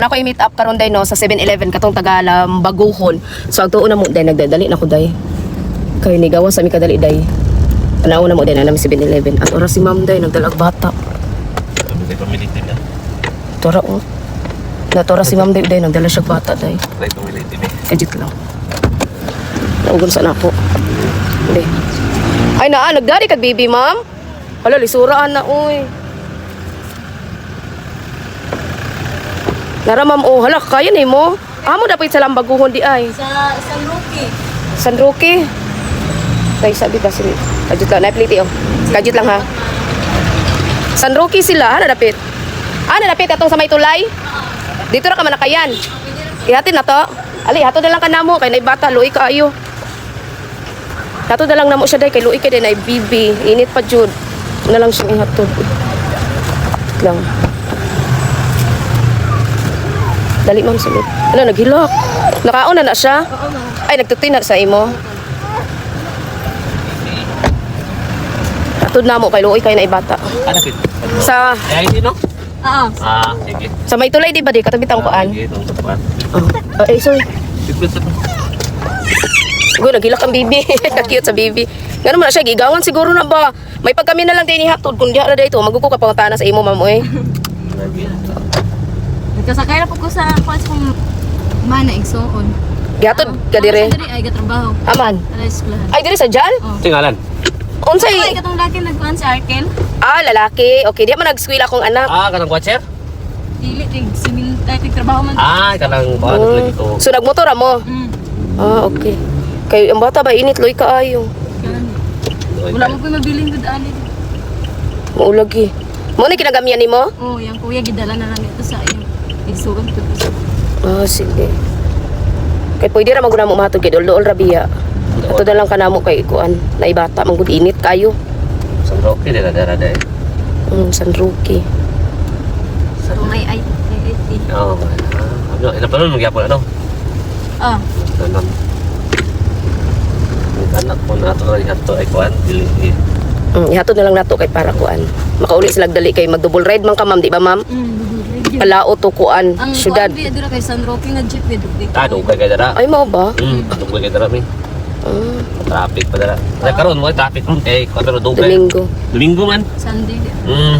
Ako i-meet up karon day no sa 7-Eleven katong Tagalam Baguhon. So agtuo na mo day, nagdadali na ko day. Kay nigawa sa mi kadali day. Tanaw na mo day na nami 7-Eleven. At oras si ma'am day nagdalag bata. Sabi kay pamilitin na. Tora oh. Natora si ma'am day day nagdala siya bata day. Try pamilitin eh. Kajit lang. Naugon sa nako. Hindi. Ay naa, nagdari kag baby, ma'am. Hala, lisuraan na, uy. Nara, ma'am, oh, hala, kaya ni mo. Amo dapat sa lambaguhon di ay. Sa San Roque. San Roque. Tay, sabi ba sila? Kajit lang, naipliti, oh. Kajit lang, ha. San Roque sila, ha, nadapit. Ah, nadapit, atong sa may tulay. Dito ra ka manakayan. Ihatid na to. Ali, hatod na lang ka namo kay nay bata luoy kaayo. Hatod na lang namo siya day kay luoy kay day nay bibi. Init pa jud. Na lang siyang ihatod. Wait lang. Dali ma'am sulod. Ano naghilak? Nakaon na na siya? Ay nagtutoy na sa imo. Hatod namo kay luoy kay nay bata. Ah, napit. Sa Ay, hindi no? Oo. Ah, sige. sa may tulay di ba di katabi tang kuan? Ah, sige, itong kuan. Oh. Oh, eh, sorry. Seatbelt sa to. Go, naghilak ang bibi. Cute sa bibi. Ngano man na siya, gigawan siguro na ba? May pagkami na lang din ihatod. Kung diha na dito, maguko ka pangutana sa imo, ma'am, oy. Lagi. Nagkasakay na po ko sa kwan sa kong mana igsoon. Gihatod ka dire. Diri ay gatrabaho. Aman. Alas eskwelahan. Ay, dire sa Jal? Tingalan. Unsay? Ay katong laki nagkuan sa Arkel. Ah, lalaki. Okay, di man nagskwela akong anak. Ah, kanang watcher? Dili tig simin ay tig trabaho man. Ah, kanang kuan lagi ko. So, nagmotor mo? Ah, okay. Kay ang bata ba init loy kaayo. Ganun. Wala mo ko'y mabiling gud ani. Maulagi. Mo ni kinagamian nimo? Oh, yang kuya gidala na lang ito sa iyang igsoon to. Ah, sige. Kay pwede ra maguna mo matod kay dol-dol ra biya. Ato na lang kanamo kay kuan, na ibata man gud init kayo. San Roque dira dira dai. San Roque. So may ay ay ay. Oo. Ano, ila pa nun magyapon ano? Ah, Ano? Anak ko na ato ay ato ay kuan dili. Eh. Ihatod na lang nato kay para kuan. Makauli sila dali kay mag-double ride man ka ma'am, di ba ma'am? Palao to kuan, Ang syudad. kuan biya dira kay San Roque nga jeep biya dugay. Ah, dugay kay dara. Ay mao ba? Dugay kay dara mi. Ah, Traffic pa dara. Ay karon mo traffic ron kay kuan pero dugay. Domingo. Domingo man. Sunday. Hmm.